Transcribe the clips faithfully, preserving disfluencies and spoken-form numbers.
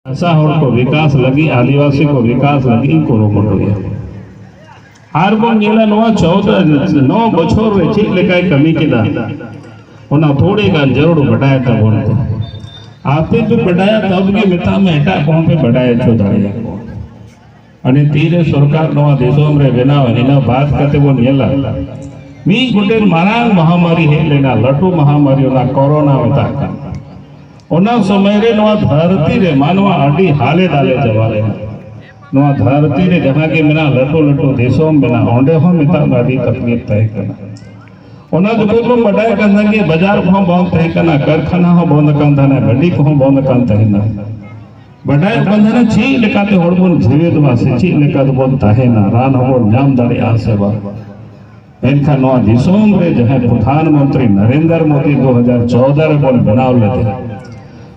ᱦᱟᱥᱟ ᱦᱚᱲ ᱠᱚ ᱵᱤᱠᱟᱥ ᱞᱟᱹᱜᱤᱫ, ᱟᱹᱫᱤᱵᱟᱹᱥᱤ ᱠᱚ ᱵᱤᱠᱟᱥ ᱞᱟᱹᱜᱤᱫ ᱤᱧ ᱠᱩᱨᱩᱢᱩᱴᱩᱭᱟ᱾ ᱟᱨ ᱵᱚᱱ ᱧᱮᱞᱟ ᱱᱚᱣᱟ ᱪᱚᱣᱫᱟ, ᱱᱚ ᱵᱚᱪᱷᱚᱨ ᱨᱮ ᱪᱮᱫ ᱞᱮᱠᱟᱭ ᱠᱟᱹᱢᱤ ᱠᱮᱫᱟ, ᱚᱱᱟ ᱛᱷᱚᱲᱮ ᱜᱟᱱ ᱡᱟᱹᱨᱩᱲ ᱵᱟᱰᱟᱭ ᱛᱟᱵᱚᱱ ᱯᱮ᱾ ᱟᱯᱮ ᱯᱮ ᱵᱟᱰᱟᱭᱟ ᱛᱚᱵ ᱜᱮ ᱢᱮᱛᱟᱜ ᱢᱮ ᱮᱴᱟᱜ ᱠᱚᱦᱚᱸ ᱯᱮ ᱵᱟᱰᱟᱭ ᱦᱚᱪᱚ ᱫᱟᱲᱮᱭᱟᱠᱚᱣᱟ᱾ ᱟᱹᱰᱤ ᱛᱤᱨᱮ ᱥᱚᱨᱠᱟᱨ ᱱᱚᱣᱟ ᱫᱤᱥᱚᱢ ᱨᱮ ᱵᱮᱱᱟᱣ ᱮᱱ, ᱤᱱᱟᱹ ᱵᱟᱫ ᱠᱟᱛᱮ ᱵᱚᱱ ᱧᱮᱞᱟ, ᱢᱤᱫ ᱜᱚᱴᱮᱱ ᱢᱟᱨᱟᱝ ᱢᱟᱦᱟᱢᱟᱨᱤ ᱦᱮᱡ ᱞᱮᱱᱟ, ᱞᱟᱹᱴᱩ ᱢᱟᱦᱟᱢᱟᱨᱤ, ᱚᱱᱟ ᱠᱚᱨᱳᱱᱟ ᱢᱮᱛᱟᱜ ᱠᱟᱱ᱾ ᱚᱱᱟ ᱥᱚᱢᱚᱭ ᱨᱮ ᱱᱚᱣᱟ ᱫᱷᱟᱹᱨᱛᱤ ᱨᱮ ᱢᱟᱱᱣᱟ ᱟᱹᱰᱤ ᱦᱟᱞᱮ ᱰᱟᱞᱮ ᱪᱟᱵᱟ ᱞᱮᱱᱟ᱾ ᱱᱚᱣᱟ ᱫᱷᱟᱹᱨᱛᱤ ᱨᱮ ᱡᱟᱦᱟᱸ ᱜᱮ ᱢᱮᱱᱟᱜ, ᱞᱟᱹᱴᱩ ᱞᱟᱹᱴᱩ ᱫᱤᱥᱚᱢ ᱢᱮᱱᱟᱜ, ᱚᱸᱰᱮ ᱦᱚᱸ ᱢᱮᱛᱟᱜ ᱢᱮ ᱟᱹᱰᱤ ᱛᱟᱠᱞᱤᱯ ᱛᱟᱦᱮᱸ ᱠᱟᱱᱟ᱾ ᱚᱱᱟ ᱡᱚᱠᱷᱚᱱ ᱵᱚᱱ ᱵᱟᱰᱟᱭ ᱠᱟᱱ ᱛᱟᱦᱮᱸ ᱡᱮ ᱵᱟᱡᱟᱨ ᱠᱚᱦᱚᱸ ᱵᱚᱱᱫ ᱛᱟᱦᱮᱸ ᱠᱟᱱᱟ, ᱠᱟᱨᱠᱷᱟᱱᱟ ᱦᱚᱸ ᱵᱚᱱᱫ ᱟᱠᱟᱱ ᱛᱟᱦᱮᱱᱟ, ᱜᱟᱹᱰᱤ ᱠᱚᱦᱚᱸ ᱵᱚᱱᱫ ᱟᱠᱟᱱ ᱛᱟᱦᱮᱱᱟ᱾ ᱵᱟᱰᱟᱭᱚᱜ ᱠᱟᱱ ᱛᱟᱦᱮᱱᱟ ᱪᱮᱫ ᱞᱮᱠᱟᱛᱮ ᱦᱚᱲ ᱵᱚᱱ ᱡᱤᱣᱮᱫᱚᱜᱼᱟ ᱥᱮ ᱪᱮᱫ ᱞᱮᱠᱟ ᱛᱮᱵᱚᱱ ᱛᱟᱦᱮᱱᱟ, ᱨᱟᱱ ᱦᱚᱸᱵᱚᱱ ᱧᱟᱢ ᱫᱟᱲᱮᱭᱟᱜᱼᱟ ᱥᱮ ᱵᱟᱝ᱾ ᱢᱮᱱᱠᱷᱟᱱ ᱱᱚᱣᱟ ᱫᱤᱥᱚᱢ ᱨᱮ ᱡᱟᱦᱟᱸᱭ ᱯᱨᱚᱫᱷᱟᱱ ᱢᱚᱱᱛᱨᱤ ᱱᱚᱨᱮᱱᱫᱨᱚ ᱢᱳᱫᱤ ᱫᱩ ᱦᱟᱡᱟᱨ ᱪᱳᱫᱟ ᱨᱮᱵᱚᱱ ᱵᱮᱱᱟᱣ ᱞᱮᱫᱮ,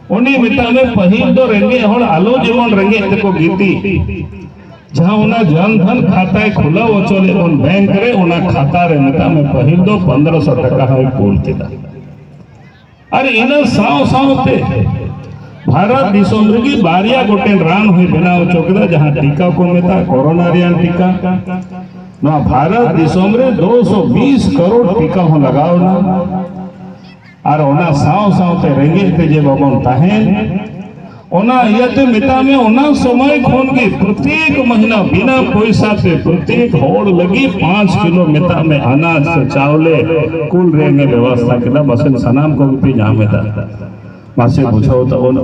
ᱩᱱᱤ ᱢᱮᱛᱟᱜ ᱢᱮ ᱯᱟᱹᱦᱤᱞ ᱫᱚ ᱨᱮᱸᱜᱮᱡ ᱦᱚᱲ ᱟᱞᱚ ᱡᱮᱢᱚᱱ ᱨᱮᱸᱜᱮᱡ ᱛᱮᱠᱚ ᱜᱤᱛᱤᱡ, ᱡᱟᱦᱟᱸ ᱚᱱᱟ ᱡᱚᱱ ᱫᱷᱚᱱ ᱠᱷᱟᱛᱟᱭ ᱠᱷᱩᱞᱟᱹᱣ ᱦᱚᱪᱚ ᱞᱮᱫ ᱵᱚᱱ ᱵᱮᱝᱠ ᱨᱮ, ᱚᱱᱟ ᱠᱷᱟᱛᱟ ᱨᱮ ᱢᱮᱛᱟᱜ ᱢᱮ ᱯᱟᱹᱦᱤᱞ ᱫᱚ ᱯᱚᱱᱫᱽᱨᱚᱥᱚ ᱴᱟᱠᱟ ᱦᱚᱸᱭ ᱠᱩᱞ ᱠᱮᱫᱟ᱾ ᱟᱨ ᱤᱱᱟᱹ ᱥᱟᱶ ᱥᱟᱶᱛᱮ ᱵᱷᱟᱨᱚᱛ ᱫᱤᱥᱚᱢ ᱨᱮᱜᱮ ᱵᱟᱨᱭᱟ ᱜᱚᱴᱮᱱ ᱨᱟᱱ ᱦᱚᱸᱭ ᱵᱮᱱᱟᱣ ᱦᱚᱪᱚ ᱠᱮᱫᱟ, ᱡᱟᱦᱟᱸ ᱴᱤᱠᱟ ᱠᱚ ᱢᱮᱛᱟᱜᱼᱟ ᱠᱳᱨᱳᱱᱟ ᱨᱮᱭᱟᱜ ᱴᱤᱠᱟ᱾ ᱱᱚᱣᱟ ᱵᱷᱟᱨᱚᱛ ᱫᱤᱥᱚᱢ ᱨᱮ ᱫᱩ ᱥᱚ ᱵᱤᱥ ᱠᱟᱨᱳᱲ ᱴᱤᱠᱟ ᱦᱚᱸ ᱞᱟᱜᱟᱣ ᱮᱱᱟ᱾ ᱟᱨ ᱚᱱᱟ ᱥᱟᱶ ᱥᱟᱶᱛᱮ ᱨᱮᱸᱜᱮᱡ ᱛᱮ ᱡᱮ ᱵᱟᱵᱚᱱ ᱛᱟᱦᱮᱱ, ᱚᱱᱟ ᱤᱭᱟᱹᱛᱮ ᱢᱮᱛᱟᱜ ᱢᱮ, ᱚᱱᱟ ᱥᱚᱢᱚᱭ ᱠᱷᱚᱱ ᱜᱮ ᱯᱨᱚᱛᱮᱠ ᱢᱟᱹᱦᱤᱱᱟ ᱵᱤᱱᱟ ᱯᱚᱭᱥᱟ ᱛᱮ ᱯᱨᱚᱛᱮᱠ ᱦᱚᱲ ᱞᱟᱹᱜᱤᱫ ᱯᱟᱸᱪ ᱠᱤᱞᱳ ᱢᱮᱛᱟᱜ ᱢᱮ ᱟᱱᱟᱡ ᱥᱮ ᱪᱟᱣᱞᱮ ᱠᱩᱞ ᱨᱮᱭᱟᱜ ᱮ ᱵᱮᱵᱚᱥᱛᱷᱟ ᱠᱮᱫᱟ᱾ ᱢᱟᱥᱮ ᱥᱟᱱᱟᱢ ᱠᱚᱜᱮ ᱯᱮ ᱧᱟᱢ ᱮᱫᱟ, ᱢᱟᱥᱮ ᱵᱩᱡᱷᱟᱹᱣ ᱛᱟᱵᱚᱱ᱾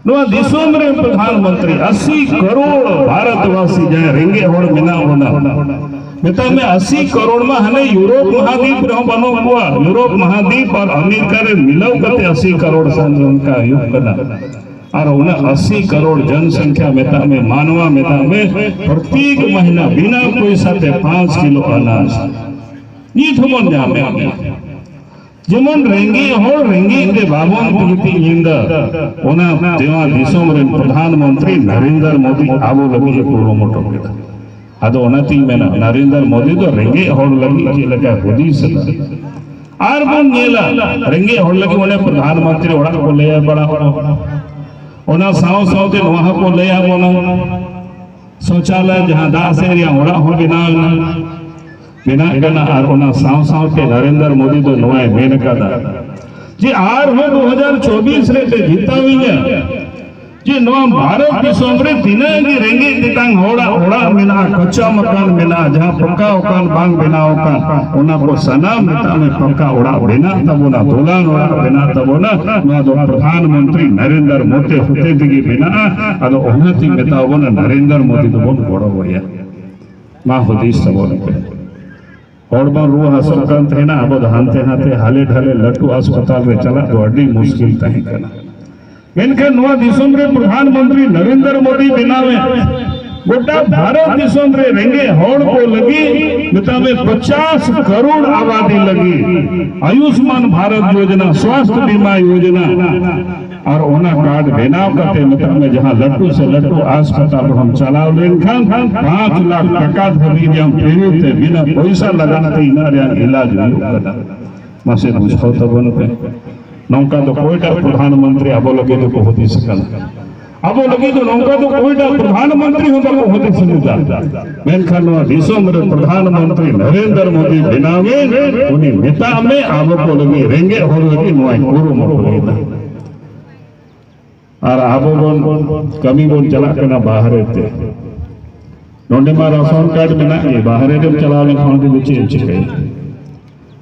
ᱱᱚᱣᱟ ᱫᱤᱥᱚᱢ ᱨᱮ ᱯᱨᱚᱫᱷᱟᱱ ᱢᱚᱱᱛᱨᱤ ᱟᱥᱤ ᱠᱟᱨᱳᱲ ᱵᱷᱟᱨᱚᱛᱵᱟᱥᱤ ᱡᱟᱦᱟᱸᱭ ᱨᱮᱸᱜᱮᱡ ᱦᱚᱲ ᱢᱮᱱᱟᱜ ᱵᱚᱱᱟ, ᱢᱮᱛᱟᱜ ᱢᱮ ᱟᱥᱤ ᱠᱟᱨᱳᱲ ᱢᱟ ᱦᱟᱱᱮ ᱭᱩᱨᱳᱯ ᱢᱟᱦᱟᱫᱤᱯ ᱨᱮᱦᱚᱸ ᱵᱟᱹᱱᱩᱜ ᱠᱚᱣᱟ᱾ ᱭᱩᱨᱳᱯ ᱢᱟᱦᱟᱫᱤᱯ ᱟᱨ ᱟᱢᱮᱨᱤᱠᱟ ᱨᱮ ᱢᱤᱞᱟᱹᱣ ᱠᱟᱛᱮ ᱟᱥᱤ ᱠᱟᱨᱳᱲ ᱥᱟᱱ ᱚᱱᱠᱟ ᱦᱩᱭᱩᱜ ᱠᱟᱱᱟ᱾ ᱟᱨ ᱚᱱᱟ ᱟᱥᱤ ᱠᱟᱨᱳᱲ ᱡᱚᱱᱥᱚᱝᱠᱷᱭᱟ ᱢᱮᱛᱟᱜ ᱢᱮ, ᱢᱟᱱᱣᱟ ᱢᱮᱛᱟᱜ ᱢᱮ, ᱯᱨᱚᱛᱮᱠ ᱢᱟᱹᱦᱤᱱᱟ ᱵᱤᱱᱟ ᱯᱚᱭᱥᱟ ᱛᱮ ᱯᱟᱸᱪ ᱠᱤᱞᱳ ᱟᱱᱟᱡ ᱱᱤᱛ ᱦᱚᱸᱵᱚᱱ ᱧᱟᱢᱮᱫ ᱜᱮᱭᱟ᱾ ᱡᱮᱢᱚᱱ ᱨᱮᱸᱜᱮᱡ ᱦᱚᱲ ᱨᱮᱸᱜᱮᱡ ᱛᱮ ᱵᱟᱵᱚᱱ ᱜᱤᱛᱤᱡ ᱧᱤᱫᱟᱹ, ᱚᱱᱟ ᱱᱚᱣᱟ ᱫᱤᱥᱚᱢ ᱨᱮᱱ ᱯᱨᱚᱫᱷᱟᱱ ᱢᱚᱱᱛᱨᱤ ᱱᱚᱨᱮᱱᱫᱨᱚ ᱢᱳᱫᱤ ᱟᱵᱚ ᱞᱟᱹᱜᱤᱫ ᱮ ᱠᱩᱨᱩᱢᱩᱴᱩ ᱠᱮᱫᱟ᱾ ᱟᱫᱚ ᱚᱱᱟᱛᱤᱧ ᱢᱮᱱᱟ, ᱱᱚᱨᱮᱱᱫᱨᱚ ᱢᱳᱫᱤ ᱫᱚ ᱨᱮᱸᱜᱮᱡ ᱦᱚᱲ ᱞᱟᱹᱜᱤᱫ ᱪᱮᱫ ᱞᱮᱠᱟ ᱦᱩᱫᱤᱥ ᱮᱫᱟ᱾ ᱟᱨ ᱵᱚᱱ ᱧᱮᱞᱟ, ᱨᱮᱸᱜᱮᱡ ᱦᱚᱲ ᱞᱟᱹᱜᱤᱫ ᱚᱱᱮ ᱯᱨᱚᱫᱷᱟᱱ ᱢᱚᱱᱛᱨᱤ ᱚᱲᱟᱜ ᱠᱚ ᱞᱟᱹᱭ ᱵᱟᱲᱟ ᱟᱠᱚ᱾ ᱚᱱᱟ ᱥᱟᱶ ᱥᱟᱶᱛᱮ ᱱᱚᱣᱟ ᱦᱚᱸᱠᱚ ᱞᱟᱹᱭ ᱟᱵᱚᱱᱟ, ᱥᱚᱪᱟᱞᱚᱭ ᱡᱟᱦᱟᱸ ᱫᱟᱜ ᱥᱮᱫ ᱨᱮᱭᱟᱜ ᱚᱲᱟᱜ ᱦᱚᱸ ᱵᱮᱱᱟᱣ ᱮᱱᱟ, ᱵᱮᱱᱟᱜ ᱠᱟᱱᱟ᱾ ᱟᱨ ᱚᱱᱟ ᱥᱟᱶ ᱥᱟᱶᱛᱮ ᱱᱚᱨᱮᱱᱫᱨᱚ ᱢᱳᱫᱤ ᱫᱚ ᱱᱚᱣᱟᱭ ᱢᱮᱱ ᱟᱠᱟᱫᱟ ᱡᱮ ᱟᱨᱦᱚᱸ ᱫᱩ ᱦᱟᱡᱟᱨ ᱪᱚᱵᱵᱤᱥ ᱨᱮ ᱯᱮ ᱡᱤᱛᱟᱹᱣᱤᱧᱟ, ᱡᱮ ᱱᱚᱣᱟ ᱵᱷᱟᱨᱚᱛ ᱫᱤᱥᱚᱢ ᱨᱮ ᱛᱤᱱᱟᱹᱜ ᱜᱮ ᱨᱮᱸᱜᱮᱡ ᱛᱮᱛᱟᱝ ᱦᱚᱲᱟᱜ ᱚᱲᱟᱜ ᱢᱮᱱᱟᱜᱼᱟ, ᱠᱟᱪᱟ ᱢᱟᱠᱟᱱ ᱢᱮᱱᱟᱜᱼᱟ, ᱡᱟᱦᱟᱸ ᱯᱟᱠᱟ ᱟᱠᱟᱱ ᱵᱟᱝ ᱵᱮᱱᱟᱣ ᱟᱠᱟᱱ, ᱚᱱᱟ ᱠᱚ ᱥᱟᱱᱟᱢ ᱢᱮᱛᱟᱜ ᱢᱮ ᱯᱟᱠᱟ ᱚᱲᱟᱜ ᱵᱮᱱᱟᱜ ᱛᱟᱵᱚᱱᱟ, ᱫᱚᱞᱟᱱ ᱚᱲᱟᱜ ᱵᱮᱱᱟᱜ ᱛᱟᱵᱚᱱᱟ᱾ ᱱᱚᱣᱟ ᱫᱚ ᱯᱨᱚᱫᱷᱟᱱ ᱢᱚᱱᱛᱨᱤ ᱱᱚᱨᱮᱱᱫᱨᱚ ᱢᱳᱫᱤ ᱦᱚᱛᱮ ᱛᱮᱜᱮ ᱵᱮᱱᱟᱜᱼᱟ᱾ ᱟᱫᱚ ᱚᱱᱟᱛᱤᱧ ᱢᱮᱛᱟ ᱵᱚᱱᱟ, ᱱᱚᱨᱮᱱᱫᱨᱚ ᱢᱳᱫᱤ ᱫᱚᱵᱚᱱ ᱜᱚᱲᱚ ᱟᱭᱟ᱾ ᱢᱟ ᱦᱩᱫᱤᱥ ᱛᱟᱵᱚᱱ ᱯᱮ᱾ ᱦᱚᱲ ᱵᱚᱱ ᱨᱩᱣᱟᱹ ᱦᱟᱹᱥᱩᱜ ᱠᱟᱱ ᱛᱟᱦᱮᱱᱟ, ᱟᱵᱚ ᱫᱚ ᱦᱟᱱᱛᱮ ᱱᱟᱛᱮ ᱦᱟᱞᱮ ᱰᱷᱟᱞᱮ ᱞᱟᱹᱴᱩ ᱦᱟᱥᱯᱟᱛᱟᱞ ᱨᱮ ᱪᱟᱞᱟᱜ ᱫᱚ ᱟᱹᱰᱤ ᱢᱩᱥᱠᱤᱞ ᱛᱟᱦᱮᱸ ᱠᱟᱱᱟ᱾ ᱢᱮᱱᱠᱷᱟᱱ ᱱᱚᱣᱟ ᱫᱤᱥᱚᱢ ᱨᱮ ᱯᱨᱚᱫᱷᱟᱱ ᱢᱚᱱᱛᱨᱤ ᱱᱚᱨᱮᱱᱫᱨᱚ ᱢᱳᱫᱤ ᱵᱮᱱᱟᱣᱮᱱ, ᱜᱚᱴᱟ ᱵᱷᱟᱨᱚᱛ ᱫᱤᱥᱚᱢ ᱨᱮ ᱨᱮᱸᱜᱮᱡ ᱦᱚᱲ ᱠᱚ ᱞᱟᱹᱜᱤᱫ ᱢᱮᱛᱟᱜ ᱢᱮ ᱯᱚᱪᱟᱥ ᱠᱟᱨᱳᱲ ᱟᱵᱟᱫᱤ ᱞᱟᱹᱜᱤᱫ ᱟᱭᱩᱥᱢᱟᱱ ᱵᱷᱟᱨᱚᱛ ᱭᱳᱡᱚᱱᱟ, ᱥᱣᱟᱥᱛᱷ ᱵᱤᱢᱟ ᱭᱳᱡᱚᱱᱟ, ᱟᱨ ᱚᱱᱟ ᱠᱟᱨᱰ ᱵᱮᱱᱟᱣ ᱠᱟᱛᱮ ᱢᱮᱛᱟᱜ ᱢᱮ ᱡᱟᱦᱟᱸ ᱞᱟᱹᱴᱩ ᱥᱮ ᱞᱟᱹᱴᱩ ᱦᱟᱥᱯᱟᱛᱟᱞ ᱨᱮᱦᱚᱸᱢ ᱪᱟᱞᱟᱣ ᱞᱮᱱᱠᱷᱟᱱ ᱯᱟᱸᱪ ᱞᱟᱠᱷ ᱴᱟᱠᱟ ᱫᱷᱟᱹᱵᱤᱡ ᱟᱢ ᱯᱷᱨᱤ ᱛᱮ ᱵᱤᱱᱟᱹ ᱯᱚᱭᱥᱟ ᱞᱟᱜᱟᱱ ᱛᱮ ᱤᱱᱟᱹ ᱨᱮᱭᱟᱜ ᱤᱞᱟᱡᱽ ᱦᱩᱭᱩᱜ ᱠᱟᱱᱟ᱾ ᱢᱟᱥᱮ ᱵᱩᱡᱷᱟᱹᱣ ᱛᱟᱵᱚᱱ ᱯᱮ, ᱱᱚᱝᱠᱟ ᱫᱚ ᱚᱠᱚᱭᱴᱟᱜ ᱯᱨᱚᱫᱷᱟᱱ ᱢᱚᱱᱛᱨᱤ ᱟᱵᱚ ᱞᱟᱹᱜᱤᱫ ᱫᱚᱠᱚ ᱦᱩᱫᱤᱥ ᱟᱠᱟᱫᱟ? ᱟᱵᱚ ᱞᱟᱹᱜᱤᱫ ᱫᱚ ᱱᱚᱝᱠᱟ ᱫᱚ ᱚᱠᱚᱭᱴᱟᱜ ᱯᱨᱚᱫᱷᱟᱱ ᱢᱚᱱᱛᱨᱤ ᱦᱚᱸ ᱵᱟᱠᱚ ᱦᱩᱫᱤᱥ ᱞᱮᱫᱟ᱾ ᱢᱮᱱᱠᱷᱟᱱ ᱱᱚᱣᱟ ᱫᱤᱥᱚᱢ ᱨᱮ ᱯᱨᱚᱫᱷᱟᱱ ᱢᱚᱱᱛᱨᱤ ᱱᱚᱨᱮᱱᱫᱨᱚ ᱢᱳᱫᱤ ᱵᱮᱱᱟᱣ ᱜᱮ, ᱩᱱᱤ ᱢᱮᱛᱟᱜ ᱢᱮ ᱟᱵᱚ ᱠᱚ ᱞᱟᱹᱜᱤᱫ, ᱨᱮᱸᱜᱮᱡ ᱦᱚᱲ ᱞᱟᱹᱜᱤᱫ ᱱᱚᱣᱟᱭ ᱠᱩᱨᱩᱢᱩᱴᱩᱭᱮᱫᱟ᱾ ᱟᱨ ᱟᱵᱚ ᱵᱚᱱ ᱠᱟᱹᱢᱤ ᱵᱚᱱ ᱪᱟᱞᱟᱜ ᱠᱟᱱᱟ ᱵᱟᱦᱨᱮ ᱛᱮ᱾ ᱱᱚᱰᱮ ᱢᱟ ᱨᱟᱥᱚᱱ ᱠᱟᱨᱰ ᱢᱮᱱᱟᱜ ᱜᱮ, ᱵᱟᱦᱨᱮ ᱨᱮᱢ ᱪᱟᱞᱟᱣ ᱞᱮᱱᱠᱷᱟᱱ ᱫᱚ ᱪᱮᱫ ᱮᱢ ᱪᱤᱠᱟᱹᱭᱟ?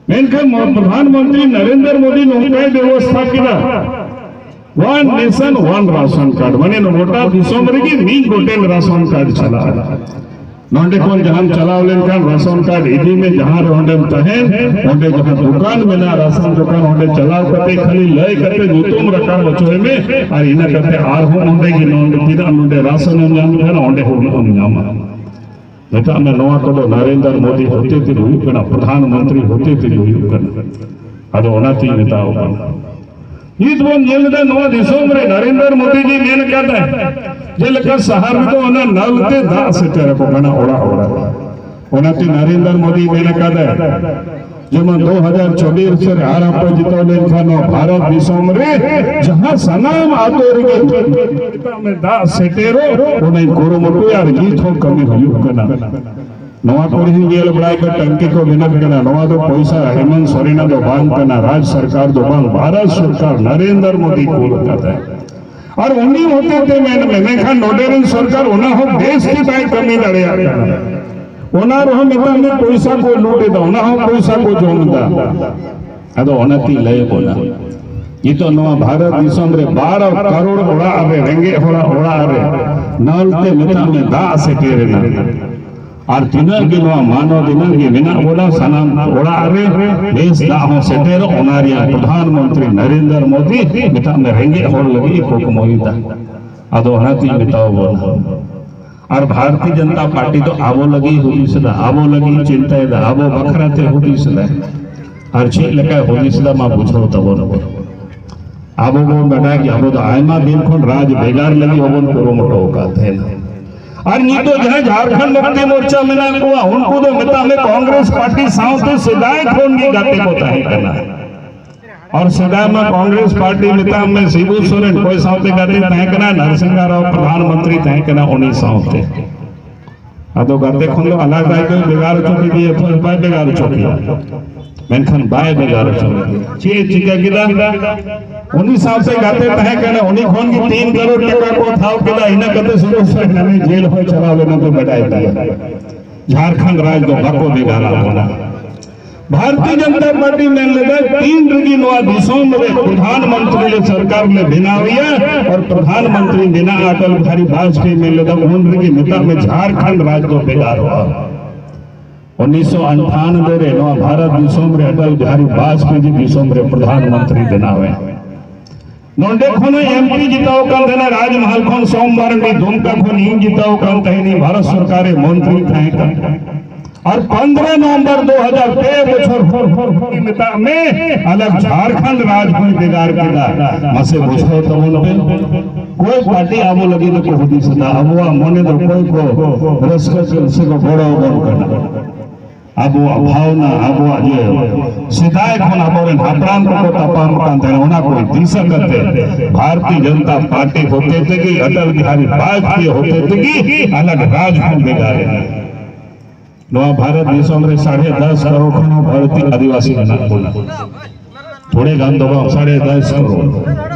ᱢᱮᱱᱠᱷᱟᱱ ᱱᱚᱣᱟ ᱯᱨᱚᱫᱷᱟᱱ ᱢᱚᱱᱛᱨᱤ ᱱᱚᱨᱮᱱᱫᱨᱚ ᱢᱳᱫᱤ ᱱᱚᱝᱠᱟᱭ ᱵᱮᱵᱚᱥᱛᱷᱟ ᱠᱮᱫᱟ, one nation one ration card, ᱢᱟᱱᱮ ᱜᱚᱴᱟ ᱫᱤᱥᱚᱢ ᱨᱮᱜᱮ ᱢᱤᱫ ᱜᱚᱴᱮᱱ ᱨᱟᱥᱚᱱ ᱠᱟᱨᱰ ᱪᱟᱞᱟᱜᱼᱟ᱾ ᱱᱚᱸᱰᱮ ᱠᱷᱚᱱ ᱡᱟᱦᱟᱸᱢ ᱪᱟᱞᱟᱣ ᱞᱮᱱᱠᱷᱟᱱ ᱨᱟᱥᱚᱱ ᱠᱟᱨᱰ ᱤᱫᱤ ᱢᱮ, ᱡᱟᱦᱟᱸ ᱨᱮ ᱚᱸᱰᱮᱢ ᱛᱟᱦᱮᱱ, ᱚᱸᱰᱮ ᱡᱟᱦᱟᱸ ᱫᱚᱠᱟᱱ ᱢᱮᱱᱟᱜᱼᱟ ᱨᱟᱥᱚᱱ ᱫᱚᱠᱟᱱ, ᱚᱸᱰᱮ ᱪᱟᱞᱟᱣ ᱠᱟᱛᱮ ᱠᱷᱟᱹᱞᱤ ᱞᱟᱹᱭ ᱠᱟᱛᱮ ᱧᱩᱛᱩᱢ ᱨᱟᱠᱟᱵ ᱦᱚᱪᱚᱭ ᱢᱮ, ᱟᱨ ᱤᱱᱟᱹ ᱠᱟᱛᱮ ᱟᱨᱦᱚᱸ ᱚᱸᱰᱮ ᱜᱮ ᱱᱚᱸᱰᱮ ᱛᱤᱱᱟᱹᱜ ᱱᱚᱸᱰᱮ ᱨᱟᱥᱚᱱ ᱮᱢ ᱧᱟᱢ ᱠᱟᱱᱟ, ᱚᱸᱰᱮ ᱦᱚᱸ ᱩᱱᱟᱹᱜ ᱮᱢ ᱧᱟᱢᱟ᱾ ᱢᱮᱛᱟᱜ ᱢᱮ ᱱᱚᱣᱟ ᱠᱚᱫᱚ ᱱᱚᱨᱮᱱᱫᱨᱚ ᱢᱳᱫᱤ ᱦᱚᱛᱮ ᱛᱮᱜᱮ ᱦᱩᱭᱩᱜ ᱠᱟᱱᱟ, ᱯᱨᱚᱫᱷᱟᱱ ᱢᱚᱱᱛᱨᱤ ᱦᱚᱛᱮ ᱛᱮᱜᱮ ᱦᱩᱭᱩᱜ ᱠᱟᱱᱟ᱾ ᱟᱫᱚ ᱚᱱᱟᱛᱤᱧ ᱢᱮᱛᱟᱣ ᱠᱟᱱᱟ, ᱱᱤᱛ ᱵᱚᱱ ᱧᱮᱞ ᱮᱫᱟ ᱱᱚᱣᱟ ᱫᱤᱥᱚᱢ ᱨᱮ ᱱᱚᱨᱮᱱᱫᱨᱚ ᱢᱳᱫᱤ ᱡᱤ ᱢᱮᱱ ᱟᱠᱟᱫᱟᱭ, ᱡᱮᱞᱮᱠᱟ ᱥᱟᱦᱟᱨ ᱨᱮᱫᱚ ᱚᱱᱟ ᱱᱚᱞ ᱛᱮ ᱫᱟᱜ ᱥᱮᱴᱮᱨ ᱟᱠᱚ ᱠᱟᱱᱟ ᱚᱲᱟᱜ ᱚᱲᱟᱜ᱾ ᱚᱱᱟᱛᱮ ᱱᱚᱨᱮᱱᱫᱨᱚ ᱢᱳᱫᱤ ᱢᱮᱱ ᱟᱠᱟᱫᱟᱭ, ᱡᱮᱢᱚᱱ ᱫᱩ ᱦᱟᱡᱟᱨ ᱪᱚᱵᱵᱤᱥ ᱨᱮ ᱟᱨ ᱟᱯᱮ ᱡᱤᱛᱟᱹᱣ ᱞᱮᱱᱠᱷᱟᱱ ᱱᱚᱣᱟ ᱵᱷᱟᱨᱚᱛ ᱫᱤᱥᱚᱢ ᱨᱮ ᱡᱟᱦᱟᱸ ᱥᱟᱱᱟᱢ ᱟᱛᱳ ᱨᱮᱜᱮ ᱢᱮᱛᱟᱜ ᱢᱮ ᱫᱟᱜ ᱥᱮᱴᱮᱨᱚᱜ, ᱚᱱᱟᱧ ᱠᱩᱨᱩᱢᱩᱴᱩᱭᱟ ᱟᱨ ᱱᱤᱛ ᱦᱚᱸ ᱠᱟᱹᱢᱤ ᱦᱩᱭᱩᱜ ᱠᱟᱱᱟ᱾ ᱱᱚᱣᱟ ᱠᱚᱨᱮ ᱦᱚᱸᱧ ᱧᱮᱞ ᱵᱟᱲᱟᱭ ᱠᱟᱱᱟ, ᱴᱟᱝᱠᱤ ᱠᱚ ᱵᱮᱱᱟᱜ ᱠᱟᱱᱟ᱾ ᱱᱚᱣᱟ ᱫᱚ ᱯᱚᱭᱥᱟ ᱦᱮᱢᱚᱱᱛ ᱥᱚᱨᱮᱱᱟᱜ ᱫᱚ ᱵᱟᱝ ᱠᱟᱱᱟ, ᱨᱟᱡᱽ ᱥᱚᱨᱠᱟᱨ ᱫᱚ ᱵᱟᱝ, ᱵᱷᱟᱨᱚᱛ ᱥᱚᱨᱠᱟᱨ ᱱᱚᱨᱮᱱᱫᱨ ᱢᱳᱫᱤ ᱠᱩᱞ ᱠᱟᱫᱟᱭ᱾ ᱟᱨ ᱩᱱᱤ ᱦᱚᱛᱮᱛᱮ ᱢᱮᱱ ᱢᱮ, ᱢᱮᱱᱠᱷᱟᱱ ᱱᱚᱰᱮ ᱨᱮᱱ ᱥᱚᱨᱠᱟᱨ ᱚᱱᱟ ᱦᱚᱸ ᱵᱮᱥ ᱜᱮ ᱵᱟᱭ ᱠᱟᱹᱢᱤ ᱫᱟᱲᱮᱭᱟᱜ ᱠᱟᱱᱟ᱾ ᱚᱱᱟ ᱨᱮᱦᱚᱸ ᱢᱮᱛᱟᱜ ᱢᱮ ᱯᱚᱭᱥᱟ ᱠᱚ ᱞᱩᱴ ᱮᱫᱟ, ᱚᱱᱟ ᱦᱚᱸ ᱯᱚᱭᱥᱟ ᱠᱚ ᱡᱚᱢ ᱮᱫᱟ᱾ ᱟᱫᱚ ᱚᱱᱟᱛᱤᱧ ᱞᱟᱹᱭ ᱟᱵᱚᱱᱟ, ᱱᱤᱛᱚᱜ ᱱᱚᱣᱟ ᱵᱷᱟᱨᱚᱛ ᱫᱤᱥᱚᱢ ᱨᱮ ᱵᱟᱨᱚ ᱠᱟᱨᱳᱲ ᱚᱲᱟᱜ ᱨᱮ, ᱨᱮᱸᱜᱮᱡ ᱦᱚᱲᱟᱜ ᱚᱲᱟᱜ ᱨᱮ ᱱᱚᱞ ᱛᱮ ᱢᱮᱛᱟᱜ ᱢᱮ ᱫᱟᱜ ᱥᱮᱴᱮᱨ ᱮᱱᱟ᱾ ᱟᱨ ᱛᱤᱱᱟᱹᱜ ᱜᱮ ᱱᱚᱣᱟ ᱢᱟᱱᱚᱛ ᱛᱤᱱᱟᱹᱜ ᱜᱮ ᱢᱮᱱᱟᱜ ᱵᱚᱱᱟ, ᱥᱟᱱᱟᱢ ᱚᱲᱟᱜ ᱨᱮ ᱵᱮᱥ ᱫᱟᱜ ᱦᱚᱸ ᱥᱮᱴᱮᱨᱚᱜ, ᱚᱱᱟ ᱨᱮᱭᱟᱜ ᱯᱨᱚᱫᱷᱟᱱ ᱢᱚᱱᱛᱨᱤ ᱱᱚᱨᱮᱱᱫᱨᱚ ᱢᱳᱫᱤ ᱢᱮᱛᱟᱜ ᱢᱮ ᱨᱮᱸᱜᱮᱡ ᱦᱚᱲ ᱞᱟᱹᱜᱤᱫ ᱮ ᱠᱩᱠᱢᱩᱭᱮᱫᱟ᱾ ᱟᱫᱚ ᱚᱱᱟᱛᱤᱧ ᱢᱮᱛᱟᱣ ᱵᱚᱱᱟ, ᱟᱨ ᱵᱷᱟᱨᱚᱛᱤᱭᱚ ᱡᱚᱱᱚᱛᱟ ᱯᱟᱨᱴᱤ ᱫᱚ ᱟᱵᱚ ᱞᱟᱹᱜᱤᱫ ᱦᱩᱫᱤᱥ ᱮᱫᱟ, ᱟᱵᱚ ᱞᱟᱹᱜᱤᱫ ᱪᱤᱱᱛᱟᱹᱭᱮᱫᱟ, ᱟᱵᱚ ᱵᱟᱠᱷᱨᱟ ᱛᱮ ᱦᱩᱫᱤᱥ ᱮᱫᱟ᱾ ᱟᱨ ᱪᱮᱫ ᱞᱮᱠᱟᱭ ᱦᱩᱫᱤᱥ ᱮᱫᱟ, ᱢᱟ ᱵᱩᱡᱷᱟᱹᱣ ᱛᱟᱵᱚᱱ ᱯᱮ᱾ ᱟᱵᱚ ᱵᱚᱱ ᱵᱟᱰᱟᱭ ᱜᱮ, ᱟᱵᱚ ᱫᱚ ᱟᱭᱢᱟ ᱫᱤᱱ ᱠᱷᱚᱱ ᱨᱟᱡᱽ ᱵᱷᱮᱜᱟᱨ ᱞᱟᱹᱜᱤᱫ ᱵᱚᱱ ᱠᱩᱨᱩᱢᱩᱴᱩ ᱟᱠᱟᱫ ᱛᱟᱦᱮᱱᱟ᱾ ᱟᱨ ᱱᱤᱛᱚᱜ ᱡᱟᱦᱟᱸᱭ ᱡᱷᱟᱲᱠᱷᱚᱸᱰ ᱢᱩᱠᱛᱤ ᱢᱳᱨᱪᱟ ᱢᱮᱱᱟᱜ ᱠᱚᱣᱟ, ᱩᱱᱠᱩ ᱫᱚ ᱢᱮᱛᱟᱜ ᱢᱮ ᱠᱚᱝᱜᱨᱮᱥ ᱯᱟᱨᱴᱤ ᱥᱟᱶᱛᱮ ᱥᱮᱫᱟᱭ ᱠᱷᱚᱱ ᱜᱮ ᱜᱟᱛᱮ ᱠᱚ ᱛᱟᱦᱮᱸ ᱠᱟᱱᱟ᱾ ᱟᱨ ᱥᱮᱫᱟᱭ ᱢᱟ ᱠᱚᱝᱜᱨᱮᱥ ᱯᱟᱨᱴᱤ ᱢᱮᱛᱟᱜ ᱢᱮ ᱥᱤᱵᱩ ᱥᱚᱨᱮᱱ ᱚᱠᱚᱭ ᱥᱟᱶᱛᱮ ᱜᱟᱛᱮ ᱛᱟᱦᱮᱸ ᱠᱟᱱᱟ? ᱱᱟᱨᱥᱤᱝᱦᱟ ᱨᱟᱣ ᱯᱨᱚᱫᱷᱟᱱ ᱢᱚᱱᱛᱨᱤ ᱛᱟᱦᱮᱸ ᱠᱟᱱᱟ, ᱩᱱᱤ ᱥᱟᱶᱛᱮ᱾ ᱟᱫᱚ ᱜᱟᱛᱮ ᱠᱷᱚᱱ ᱫᱚ ᱟᱞᱟᱫᱟ ᱜᱮ ᱵᱷᱮᱜᱟᱨ ᱦᱚᱪᱚ ᱠᱮᱫᱮᱭᱟ, ᱵᱟᱭ ᱵᱷᱮᱜᱟᱨ ᱦᱚᱪᱚ ᱠᱮᱭᱟ᱾ ᱢᱮᱱᱠᱷᱟᱱ ᱵᱟᱭ ᱵᱷᱮᱜᱟᱨ ᱦᱚᱪᱚ ᱠᱮᱫᱮᱭᱟ᱾ ᱪᱮᱫ ᱮ ᱪᱤᱠᱟᱹ ᱠᱮᱫᱟ? ᱩᱱᱤ ᱥᱟᱶᱛᱮ ᱜᱟᱛᱮ ᱛᱟᱦᱮᱸ ᱠᱟᱱᱟ, ᱩᱱᱤ ᱠᱷᱚᱱ ᱜᱮ ᱛᱤᱱ ᱠᱟᱨᱳᱲ ᱴᱟᱠᱟ ᱠᱚ ᱦᱟᱛᱟᱣ ᱠᱮᱫᱟ᱾ ᱤᱱᱟᱹ ᱠᱟᱛᱮ ᱥᱤᱵᱩ ᱥᱚᱨᱮᱱ ᱦᱟᱱᱮ ᱡᱮᱞ ᱦᱚᱸᱭ ᱪᱟᱞᱟᱣ ᱞᱮᱱᱟ, ᱯᱮ ᱵᱟᱰᱟᱭ ᱜᱮᱭᱟ᱾ ᱡᱷᱟᱲᱠᱷᱚᱸᱰ ᱨᱟᱡᱽ ᱫᱚ ᱵᱟᱠᱚ ᱵᱷᱮᱜᱟᱨᱟ ᱵᱚᱱᱟ᱾ ᱵᱷᱟᱨᱚᱛᱤᱭᱚ ᱡᱚᱱᱚᱛᱟ ᱯᱟᱨᱴᱤ ᱢᱮᱱ ᱞᱮᱫᱟ, ᱛᱤᱱ ᱨᱮᱜᱮ ᱱᱚᱣᱟ ᱫᱤᱥᱚᱢ ᱨᱮ ᱯᱨᱚᱫᱷᱟᱱ ᱢᱚᱱᱛᱨᱤ ᱞᱮ ᱥᱚᱨᱠᱟᱨ ᱞᱮ ᱵᱮᱱᱟᱣᱮᱭᱟ ᱟᱨ ᱯᱨᱚᱫᱷᱟᱱ ᱢᱚᱱᱛᱨᱤ ᱢᱮᱱᱟᱜᱼᱟ ᱚᱴᱚᱞ ᱵᱤᱦᱟᱨᱤ ᱵᱟᱡᱽᱯᱮᱭᱤ ᱢᱮᱱ ᱞᱮᱫᱟ, ᱩᱱ ᱨᱮᱜᱮ ᱢᱮᱛᱟᱜ ᱢᱮ ᱡᱷᱟᱲᱠᱷᱚᱸᱰ ᱨᱟᱡᱽ ᱫᱚ ᱵᱷᱮᱜᱟᱨᱚᱜᱼᱟ᱾ ᱩᱱᱤᱥᱥᱚ ᱟᱴᱷᱟᱱᱵᱵᱳᱭ ᱨᱮ ᱱᱚᱣᱟ ᱵᱷᱟᱨᱚᱛ ᱫᱤᱥᱚᱢ ᱨᱮ ᱚᱴᱚᱞ ᱵᱤᱦᱟᱨᱤ ᱵᱟᱡᱽᱯᱮᱭᱤ ᱫᱤᱥᱚᱢ ᱨᱮ ᱯᱨᱚᱫᱷᱟᱱ ᱢᱚᱱᱛᱨᱤ ᱵᱮᱱᱟᱣᱮ᱾ ᱱᱚᱰᱮ ᱠᱷᱚᱱ ᱦᱚᱸ ᱮᱢᱯᱤ ᱡᱤᱛᱟᱹᱣ ᱠᱟᱱ ᱛᱟᱦᱮᱱᱟ, ᱨᱟᱡᱽᱢᱟᱦᱟᱞ ᱠᱷᱚᱱ, ᱥᱳᱢ ᱢᱟᱨᱟᱱᱰᱤ ᱫᱩᱢᱠᱟ ᱠᱷᱚᱱ ᱤᱧ ᱡᱤᱛᱟᱹᱣ ᱠᱟᱱ ᱛᱟᱦᱮᱱᱤᱧ, ᱵᱷᱟᱨᱚᱛ ᱥᱚᱨᱠᱟᱨ ᱨᱮ ᱢᱚᱱᱛᱨᱤ ᱛᱟᱦᱮᱸ ᱠᱟᱱ᱾ ᱟᱨ ᱯᱚᱱᱫᱽᱨᱚ ᱱᱚᱵᱷᱮᱢᱵᱚᱨ ᱫᱩ ᱦᱟᱡᱟᱨ ᱯᱮ ᱵᱚᱪᱷᱚᱨ ᱵᱷᱳᱨ ᱵᱷᱳᱨ ᱢᱮᱛᱟᱜ ᱢᱮ, ᱟᱞᱟᱜᱽ ᱡᱷᱟᱲᱠᱷᱚᱸᱰ ᱨᱟᱡᱽ ᱦᱚᱸᱭ ᱵᱷᱮᱜᱟᱨ ᱠᱮᱫᱟ᱾ ᱢᱟᱥᱮ ᱵᱩᱡᱷᱟᱹᱣ ᱛᱟᱵᱚᱱ ᱯᱮ, ᱚᱠᱚᱭ ᱯᱟᱨᱴᱤ ᱟᱵᱚ ᱞᱟᱹᱜᱤᱫ ᱫᱚᱠᱚ ᱦᱩᱫᱤᱥ ᱮᱫᱟ, ᱟᱵᱚᱣᱟᱜ ᱢᱚᱱᱮ ᱫᱚ ᱚᱠᱚᱭ ᱠᱚ ᱨᱟᱹᱥᱠᱟᱹ ᱥᱮ ᱠᱚ ᱜᱚᱲᱚ ᱟᱵᱚᱱ ᱠᱟᱱᱟ? ᱟᱵᱚᱣᱟᱜ ᱵᱷᱟᱣᱱᱟ, ᱟᱵᱚᱣᱟᱜ ᱡᱮ ᱥᱮᱫᱟᱭ ᱠᱷᱚᱱ ᱟᱵᱚᱨᱮᱱ ᱦᱟᱯᱲᱟᱢ ᱠᱚᱠᱚ ᱛᱟᱯᱟᱢ ᱠᱟᱱ ᱛᱟᱦᱮᱱᱟ, ᱚᱱᱟ ᱠᱚ ᱫᱤᱥᱟᱹ ᱠᱟᱛᱮ ᱵᱷᱟᱨᱚᱛᱤᱭᱚ ᱡᱚᱱᱚᱛᱟ ᱯᱟᱨᱴᱤ ᱦᱚᱛᱮ ᱛᱮᱜᱮ, ᱚᱴᱚᱞ ᱵᱤᱦᱟᱨᱤ ᱵᱟᱡᱽᱯᱮᱭᱤ ᱦᱚᱛᱮ ᱛᱮᱜᱮ ᱟᱞᱟᱜᱽ ᱨᱟᱡᱽ ᱵᱚᱱ ᱵᱷᱮᱜᱟᱨ ᱮᱱᱟ᱾ ᱱᱚᱣᱟ ᱵᱷᱟᱨᱚᱛ ᱫᱤᱥᱚᱢ ᱨᱮ ᱥᱟᱲᱮ ᱫᱟᱥ ᱠᱟᱨᱳᱲ ᱠᱷᱚᱱ ᱦᱚᱸ ᱵᱟᱹᱲᱛᱤ ᱟᱹᱫᱤᱵᱟᱹᱥᱤ ᱢᱮᱱᱟᱜ ᱵᱚᱱᱟ᱾ ᱛᱷᱚᱲᱮ ᱜᱟᱱ ᱫᱚ ᱵᱟᱝ, ᱥᱟᱲᱮ ᱫᱟᱥ ᱠᱟᱨᱳᱲ᱾